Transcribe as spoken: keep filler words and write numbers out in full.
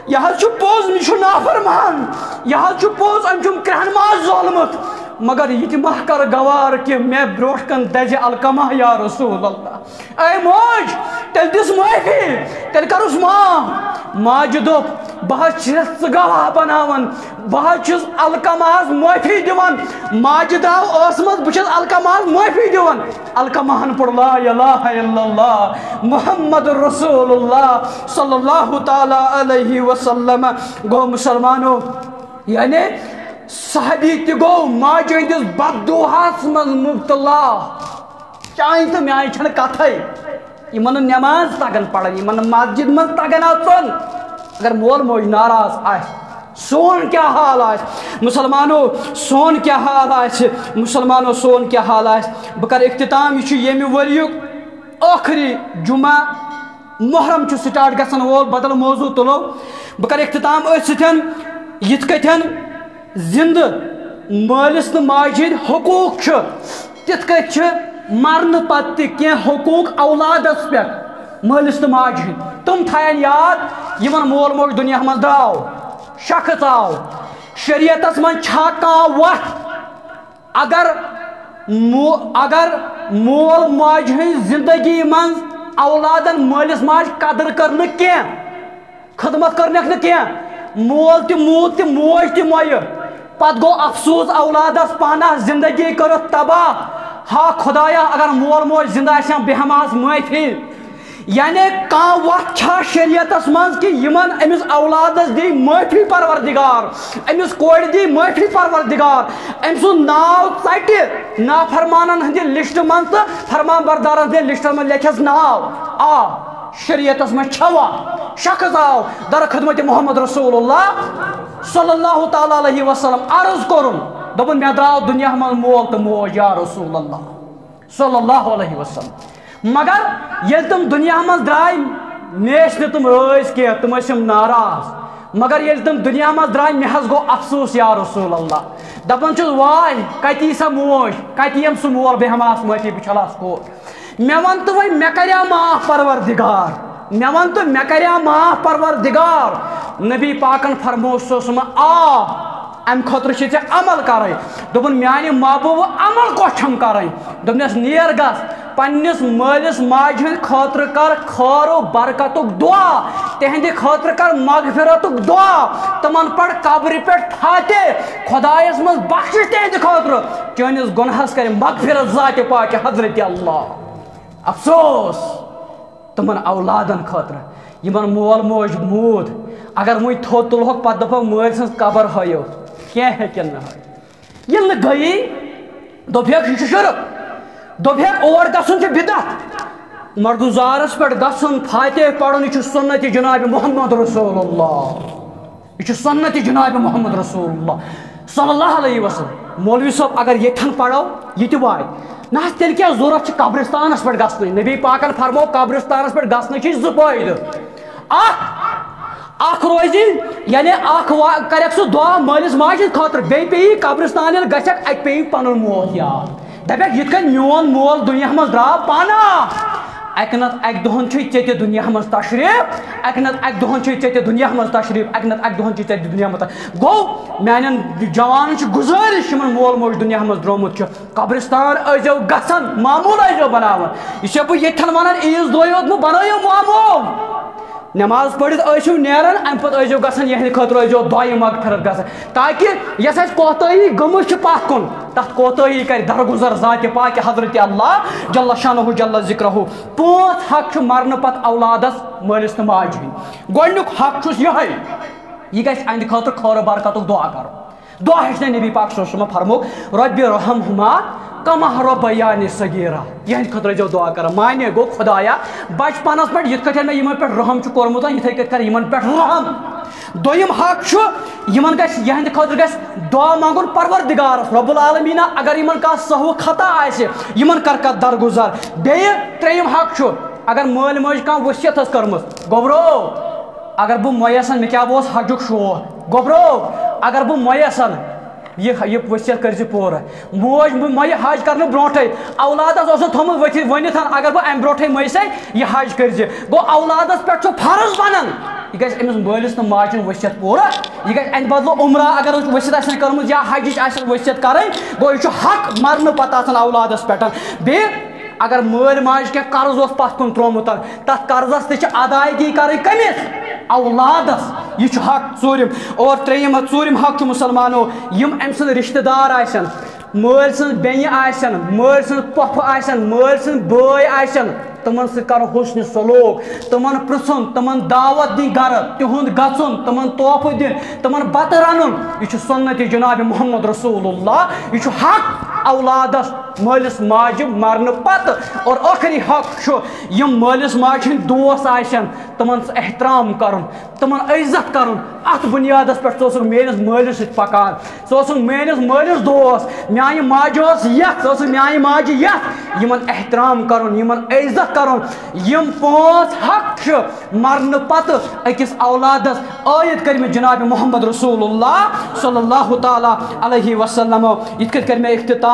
یہِ حظ چھُ پوٚز، مےٚ چھُ نافرمان، یہِ حظ چھُ پوٚز، أمۍ چھُم کرٛہن ماز زولمُت، مگر یہِ تہِ مہ کر گوار کہِ مےٚ برونٛٹھ کَن دَزِ علقمہ یا رسول اللہ۔ اے موج، تیٚلہِ دِس معٲفی، تیٚلہِ کَرُس معاف۔ ماجہِ دوٚپ، بہٕ حظ چھَس ژٕ گواہ بناوان، بہٕ حظ چھُس علقمہس معٲفی دِوان۔ ماجہِ درٛاو ٲسہٕ منٛز، بہٕ چھَس علقمہس معٲفی دِوان۔ علقمہن پوٚر لا الہ الا اللہ محمد رسول اللہ صلی اللہ تعالیٰ علیہ وسلم۔ گوٚو مسلمانو، یعنی صحابی تہِ گوٚو ماجہِ ہٕنٛدِس بددُعاہس منٛز مبتلا۔ چانہِ تہٕ میانہِ چھنہٕ کتھے۔ یِمن نہٕ نماز تگان پرٕنۍ، یِمن نہٕ مسجد منٛز تگان اژُن۔ اگر مول موج ناراض آسہِ، سون کیٛاہ حال آسہِ؟ مسلمانو، سون کیٛاہ حال آسہِ؟ مسلمانو، سون کیٛاہ حال آسہِ؟ بہٕ کرٕ اختتام، یہِ چھُ ییٚمہِ ؤریُک ٲخری جمعہ، محرم چھُ سٹارٹ گژھن وول، بدل موضوع تُلو۔ بہٕ کرٕ اختتام أتھۍ سۭتۍ، یِتھ کٲٹھۍ زِندٕ مٲلِس تہٕ ماجہِ ہٕنٛدۍ حقوٗق چھِ، تِتھ کٲٹھۍ چھِ مرنہٕ پتہٕ تہِ کینٛہہ حقوٗق اولادس پٮ۪ٹھ مٲلِس تہٕ ماجہِ ہٕنٛدۍ۔ تِم تھاین یاد، یِمن مول موج دُنیا منٛز درٛاو، شخص آو۔ شریعتس منٛز چھا کانٛہہ وَتھ، اگر مو-، اگر مول ماجہِ ہٕنٛز زندگی منٛز اولادن مٲلِس ماجہِ قدر کٔر نہٕ کینٛہہ، خدمت کٔرنکھ نہٕ کینٛہہ، مول تہِ موٗد تہٕ موج تہِ مۄیہِ، پتہٕ گوٚو افسوس اولادس پانہ، زندگی کٔرٕکھ تباہ۔ ہا خدایا، اگر مول موج زندٕ آسہِ ہا، بہمہس معٲفی۔ یعنی کانٛہہ وَتھ چھا شریعتس منٛز کہِ یِمن أمِس اولادس دی معٲفی پروردگار، أمِس کورِ دی معٲفی پروردگار، أمۍ سُنٛد ناو ژٹہِ نافرمانن ہٕنٛدِ لسٹ منٛز تہٕ فرمان بردارن ہٕنٛدِ لسٹس منٛز لیکھٮ۪س ناو؟ آ، شریعتس منٛز چھوا؟ شخص آو در خدمت محمد رسول اللہ صلی اللہ تعالیٰ علیہ وسلم، عرض کوٚرُن، دوٚپُن، مےٚ درٛاو دُنیا منٛز مول تہٕ موج یا رسول اللہ صلی اللہ علیہ وسلم۔ مگر ییٚلہِ تِم دُنیا منٛز درٛاے، مےٚ ٲسۍ نہٕ تِم رٲضۍ کینٛہہ، تِم ٲسِم ناراض۔ مگر ییٚلہِ تِم دُنیا منٛز درٛاے، مےٚ حظ گوٚو افسوس یا رسول اللہ۔ دَپان چھُس، واے، کَتہِ یی سۄ موج، کَتہِ یِم سُہ مول، بیٚہمہٕ ہاس معٲفی، بہٕ چھَلہٕ ہاس کور۔ مےٚ وَن تہٕ وۄنۍ، مےٚ کَریٛا معاف پروردگار؟ مےٚ وَن تہٕ، مےٚ کَریٛا معاف پروردگار؟ نبی پاکَن فرموو، سُہ اوس وَنان، آ، اَمہِ خٲطرٕ چھِ ژےٚ عمل کَرٕنۍ۔ دوٚپُن، میٛانہِ محبوٗبہٕ، عمل کۄس چھَم کَرٕنۍ؟ دوٚپنَس، نیر گژھ، پنٛنِس مٲلِس ماجہِ ہِنٛدِ خٲطرٕ کَر خٲر و برکتُک دُعا، تِہِنٛدِ خٲطرٕ کَر مغفرتُک دُعا، تِمَن پَر قبرِ پٮ۪ٹھ فاتح، خۄدایَس منٛز بخشِش تِہِنٛدِ خٲطرٕ، چٲنِس گۄناہَس کَرِ مغفرت ذاتِ پاکہِ حضرت اللہ۔ افسوس تِمَن اولادَن خٲطرٕ، یِمَن مول موج موٗد، اگر وۄنۍ تھوٚد تُلہوکھ، پَتہٕ دَپو، مٲلۍ سٕنٛز قبر ہٲیِو، کینٛہہ ہیٚکن نہٕ ہٲیِتھ۔ ییٚلہِ نہٕ گٔیی، دوٚپہَکھ، یہِ چھُ شرک، دوٚپہَکھ، اور گژھُن چھُ بدعت۔ مردُزارَس پٮ۪ٹھ گژھُن، فاتح پَرُن، یہِ چھُ سُنتِ جناب محمد رسول اللہ۔ یہِ چھُ سُنتِ جناب محمد رسول اللہ صلی اللہ علیہ وسلم۔ مولوی صٲب، اگر ییٚتھٮ۪ن پَرو، یہِ تہِ واتہِ۔ نہ حظ، تیٚلہِ کیٛاہ ضوٚرَتھ چھِ قبرستانَس پٮ۪ٹھ گژھنٕچ؟ نبی پاکَن فرموو، قبرستانَس پٮ۪ٹھ گژھنٕچ چھِ زٕ فٲیدٕ۔ اَکھ، اَکھ روزِ، یعنی اَکھ وا-، کَرٮ۪کھ سُہ دُعا مٲلِس ماجہِ ہِنٛدِ خٲطرٕ، بیٚیہِ پیٚیہِ قبرستان ییٚلہِ گژھٮ۪کھ، اَتہِ پیٚیہِ پَنُن موت یاد۔ دَپٮ۪کھ، یِتھ کٔنۍ میون مول دُنیا منٛز درٛاو پانہ، اَکہِ نَتہٕ اَکہِ دۄہَن چھُے ژےٚ تہِ دُنیا منٛز تشریٖف، اَکہِ نَتہٕ اَکہِ دۄہَن چھُے ژےٚ تہِ دُنیا منٛز تشریٖف، اَکہِ نَتہٕ اَکہِ دۄہَن چھُے ژےٚ تہِ دُنیا منٛز تشریٖف۔ گوٚو، میٛانٮ۪ن جوانَن چھِ گُزٲرِش، یِمَن مول موج دُنیا منٛز درٛامُت چھُ، قبرستان ٲسۍزیو گژھان، معموٗل ٲسۍزیو بناوان۔ یہِ چھُسو بہٕ ییٚتھٮ۪ن وَنان، عیٖذ دۄہ یوت مہٕ بنٲیِو معموٗل۔ نماز پٔرِتھ ٲسِو نیران، اَمہِ پتہٕ ٲسۍزیو گژھان، یِہِنٛدِ خٲطرٕ ٲسۍزیو دۄیہِ مغفرت گژھان، تاکہِ یۄس اَسہِ کوتٲہی گٔمٕژ چھِ پَتھ کُن، تَتھ کوتٲہی کَرِ درگُزر ذاتِ پاکہِ حضرت اللہ جل شانہ جل ذکرہ۔ پانٛژھ حق چھُ مرنہٕ پتہٕ اولادس، مٲلِس تہٕ ماجہِ ہٕنٛدۍ۔ گۄڈٕنیُک حق چھُس یِہوٚے، یہِ گژھِ اَہَنٛدِ خٲطرٕ خٲر و برکتُک دُعا کَرُن۔ دُعا ہیٚچھنٲے نبی پاک صلی اللہ علیہ وسلم، فرموو، رب ارحمہما کما ربیانی صغیرا۔ یِہنٛدِ خٲطرٕ ٲسۍزیو دُعا کران۔ معنی گوٚو، خدایا، بچپنس پٮ۪ٹھ یِتھ کٲٹھۍ مےٚ یِمن پٮ۪ٹھ رحم چھُ کوٚرمُت، یِتھے کٲٹھۍ کر یِمن پٮ۪ٹھ رحم۔ دوٚیِم حق چھُ، یِمن گژھِ، یِہنٛدِ خٲطرٕ گژھِ دُعا منٛگُن پروردگارس، رب العالمیٖنا، اگر یِمن کانٛہہ سہو خطا آسہِ، یِمن کر کتھ درگُزر۔ بیٚیہِ ترٛیٚیِم حق چھُ، اگر مٲلۍ مٲج کانٛہہ وصیت ٲس کٔرمٕژ، گوٚبرو، اگر بہٕ مۄیَس آسہٕ، مےٚ کیٛاہ اوس حجُک شوق؟ گوٚبرو، اگر بہٕ مۄیَس آسہٕ، یہِ یہِ وصیت کٔرۍ زِ پوٗرٕ۔ موج مۄیہِ حج کرنہٕ برونٛٹھے اولادس اوس نہٕ تھوٚمُت ؤتھِتھ ؤنِتھ، اگر بہٕ امہِ برونٛٹھے مٔسے، یہِ حج کٔرۍ زِ۔ گوٚو اولادس پٮ۪ٹھ چھُ فرض بنان، یہِ گژھِ أمِس مٲلِس تہٕ ماجہِ ہُنٛد وصیت پوٗرٕ۔ یہِ گژھِ امہِ بدلہٕ عمرہ اگر وصیت آسن کٔرمٕژ یا حجٕچ آسن وصیت کرٕنۍ، گوٚو یہِ چھُ حق مرنہٕ پتہٕ آسان اولادس پٮ۪ٹھ۔ بیٚیہِ اگر مٲلۍ ماجہِ کینٛہہ قرض اوس پتھ کُن ترومُت، تتھ قرضس تہِ چھِ ادائیگی کرٕنۍ کٔمِس؟ اولادس۔ یہِ چھُ حق ژوٗرِم۔ اور ترٛیٚیِم، ژوٗرِم حق چھُ مسلمانو، یِم أمۍ سٕنٛدۍ رشتہٕ دار آسن، مٲلۍ سٕنٛز بیٚنہِ آسن، مٲلۍ سٕنٛز پۄپھٕ آسن، مٲلۍ سٕنٛدۍ بٲے آسن، تِمن سۭتۍ کرُن حسن سلوک، تِمن پرژھُن، تِمن دعوت دِنۍ گرٕ، تِہُنٛد گژھُن، تِمن تحفہٕ دِنۍ، تِمن بتہٕ رنُن۔ یہِ چھُ سنت جناب محمد رسول اللہ، یہِ چھُ حق اولادس مٲلِس ماجہِ مرنہٕ پتہٕ۔ اور ٲخری حق چھُ، یِم مٲلِس ماجہِ ہٕنٛدۍ دوس آسن، تِمن احترام کرُن، تِمن عزت کرُن۔ اتھ بنیادس پٮ۪ٹھ ژٕ اوسُکھ میٲنِس مٲلِس سۭتۍ پکان، ژٕ اوسُکھ میٲنِس مٲلِس دوس، میانہِ ماجہِ اوس یتھ، ژٕ اوسُکھ میانہِ ماجہِ یتھ۔ یِمن احترام کرُن، یِمن عزت کرُن، یِم پانٛژھ حق چھِ مرنہٕ پتہٕ أکِس اولادس عٲید کٔرمٕتۍ جناب محمد رسول اللہ صلی اللہ تعالیٰ علیہ وسلم۔ یِتھ کٔنۍ کٔر مےٚ اختتام۔